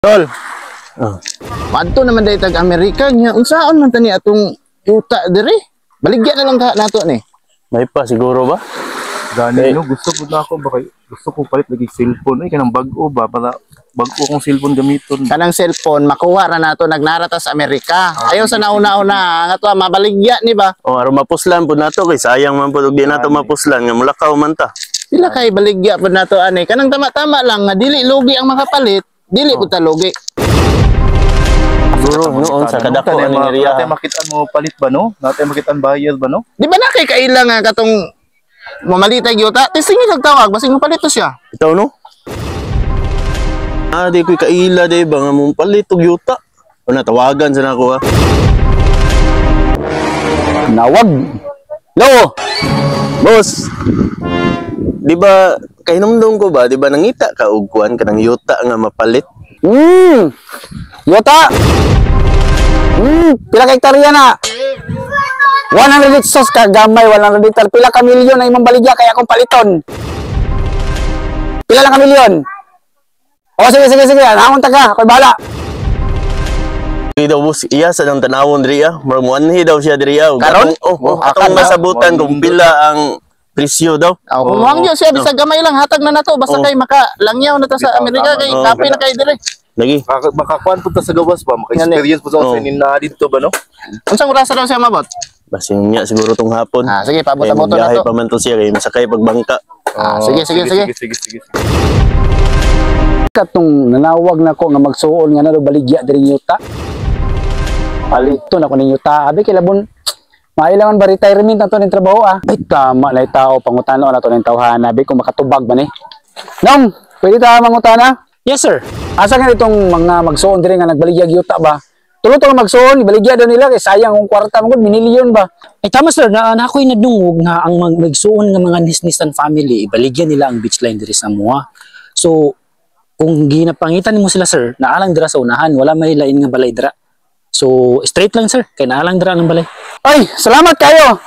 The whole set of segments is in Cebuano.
Tol, Oh. madto naman dahil tag Amerika niya. Unsaon man tani atong yuta dire? Baligya na lang ka nato ni. May pa siguro ba? Gani no, gusto ko na ako ba kay gusto ko palit lagi cellphone ay kanang bag-o ba para bag-o kong cellphone gamiton. Kanang cellphone makuha ra nato nagnara ta sa Amerika. Ayaw sa nauna-una nga to mabaligya ni ba? Oh, aron mapuslan pud nato kay sayang man pud og di nato mapuslan nga mulakaw man ta. Sila kay baligya pud nato ani. Kanang tama-tama lang nga dili lugi ang makapalit, dili pud ta lugi. Siguro noon sa kadako ani ani area. Natay makitaan mo palit ba no? Natay makitaan bayad ba no? Di ba na kay kaila nga katong mamalitay yuta? Testingin kag tawag basig mapalit to siya. Itaw no? Ah, di ko'y kaila di ba nga mong palit og yuta. O natawagan sa nako ha. Nawag. Lo, Boss, di ba kahinumdum ko ba, di ba nangita ka og kuan kanang yuta nga mapalit? Yota. Pila ka hektarya na? 100 hectares ka gamay, 100 hektar. Pila ka milyon na imong baligya kaya akong paliton. Pila lang ka milyon? O sige, sige, sige. Hangon ta ka. Ako'y bahala. Di daw boss, iya sa nang tanawon diri ah. Murag muanhi daw siya diri ah. Karon? Oh, atong akan na. masabutan kung pila ang presyo daw. Oh, kung muhangyo siya bisag gamay lang hatag na nato basta kay maka langyaw na ta sa Bitaw, Amerika tama. kay Oh, kapoy na kay dire. Lagi. Makakuan pud ta sa gawas ba? Maka-experience pud sa Oh. sa nina dito ba no? Unsang orasa daw siya mabot? Basin niya siguro tong hapon. Ah, sige, paabot-aboto na Kay to. pa man to siya kay masakay pagbangka. Ah, sige, sige, sige. Sige, sige, sige. Katong nanawag na ko nga magsuol nga na daw baligya diri yuta. Paliton ako ning yuta. Abi kay labon mailangan ba retirement na to ning trabaho ah. Ay tama na tao pangutano na to ning tawhana abi kung makatubag ba ni. Nong, pwede ta mangutana? Yes, sir. Asa nga itong mga magsuon diri nga nagbaligya yuta ba? Tulo to nga magsuon, ibaligya daw nila kay sayang kung kwarta mo gud minilyon ba? Ay tama sir, na ako'y nadungog nga ang magsuon nga mga Nisnisan family, ibaligya nila ang beach line diri sa mua. So, kung ginapangitan nimo sila sir, naalang dira sa unahan, wala may lain nga balay dira. So, straight lang sir, kay naalang dira ang balay. Ay, salamat kayo.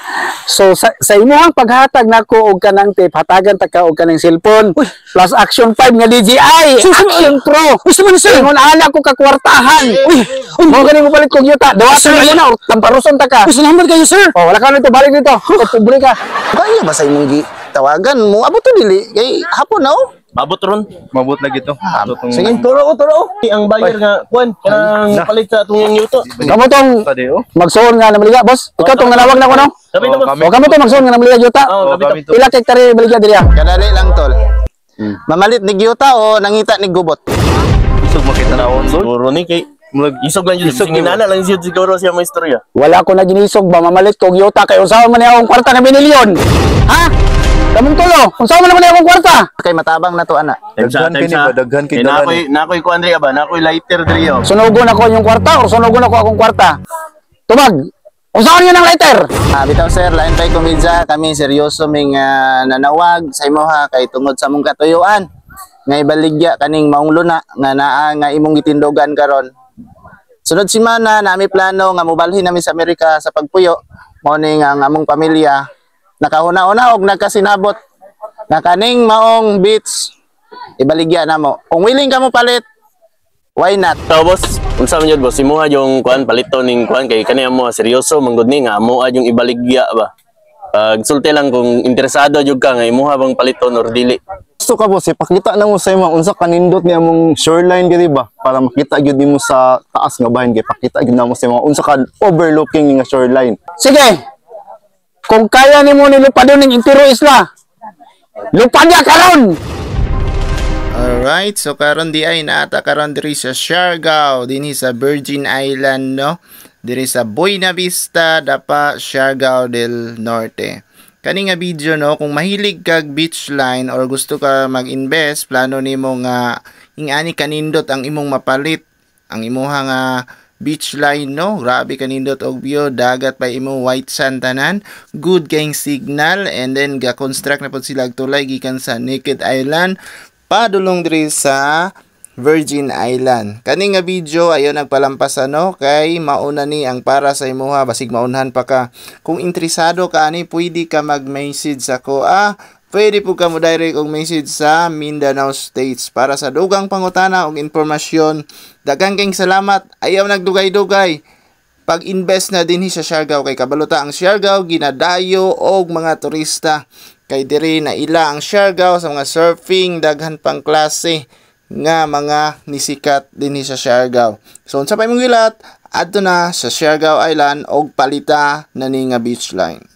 So sa imuhang paghatag nako og kanang tip, hatagan ta ka og kanang cellphone plus Action 5 nga DJI, Action Pro. Uy, sama ni sir. Ingon ana ko kakwartahan. Uy, uy, Mo gani mo palit kog yuta. Dawatan Sir, mo na or tamparuson ta ka. uy, salamat kayo sir. Oh, wala ka nito, balik dito. O, pobre ka. Kaya ba sa imong gi tawagan mo abot to dili kay hapon na oh. Mabot ron. Mabot lagi to. Ito tong Sige. Turo ko, turo ko. Ang buyer nga kuan kanang palit sa atong yuta. Kamo tong Tade oh. magsuon nga namaligya, boss. Ikaw tong nanawag na ko no. Sabi na Oh, boss. kami. O kamo tong magsuon nga namaligya yuta. Oh, Oh, kami to. kami to. Pila ka hektarya baligya diri ah? Kadali lang tol. Mamalit ni gyuta o nangita ni gubot? Isog makita na on doon. Siguro ni kay Murag isog lang yun. Isog Isog yun. nana lang siya siguro siya may istorya. Wala ko na ginisog ba mamalit kog yuta kay unsaon man ni akong kwarta nga binilyon. Ha? Kamong tulo, unsaon man naman ni akong kwarta? Kay matabang na to ana. Daghan kini ba? Daghan kay na daghan. ako'y na ako'y kuan diri ba? Na ako'y lighter diri oh. Sunugon ako yung kwarta or sunugon ako akong kwarta? Tubag! Unsaon yun ang lighter? Ah, bitaw sir, lain pay komedya kami seryoso ming nanawag sa imoha kay tungod sa mong katuyuan nga ibaligya kaning maong luna nga naa nga imong gitindogan karon. Sunod semana nami plano nga mobalhin nami sa Amerika sa pagpuyo. Mao ni nga ang among pamilya nakahuna-una og nagkasinabot nga kaning maong beach ibaligya namo. Kung willing ka mo palit, why not? Tao boss, unsa man jud boss, imuha yung kuan palito ning kuan kay kani amo seryoso man gud ni nga amoa yung ibaligya ba. Pag sulti lang kung interesado jud ka nga imuha bang paliton or dili. Gusto ka boss, ipakita na mo sa imo unsa kanindot ni among shoreline diri ba para makita gyud nimo sa taas nga bahin kay pakita gyud namo sa imo unsa ka overlooking nga shoreline. Sige! Kung kaya nimo ni lupadon ning entero isla, lupada karon! Alright, so karon di ay naata karon diri sa Siargao, dinhi sa Virgin Island no. Diri sa Buena Vista, Dapa, Siargao del Norte. Kani nga video no, kung mahilig kag beach line or gusto ka mag-invest, plano nimo nga ingani kanindot ang imong mapalit, ang imuha nga beach line no, grabe kanindot og view, dagat pa imo, white sand tanan, good kayong signal, and then ga construct na pod sila og tulay gikan sa Naked Island padulong diri sa Virgin Island. Kani nga video ayo nagpalampas ano kay mauna ni ang para sa imuha basig maunhan pa ka. Kung interesado ka ani pwede ka mag-message ako ah. Pwede po ka mo direct og message sa Mindanao States para sa dugang pangutana og impormasyon. Daghang kayong salamat. Ayaw nagdugay-dugay. Pag-invest na dinhi sa Siargao kay kabalo ta ang Siargao ginadayo og mga turista kay diri na ila ang Siargao sa mga surfing, daghan pang klase nga mga nisikat dinhi sa Siargao. So unsa pa imong gilat, adto na sa Siargao Island og palita na ni nga beach line.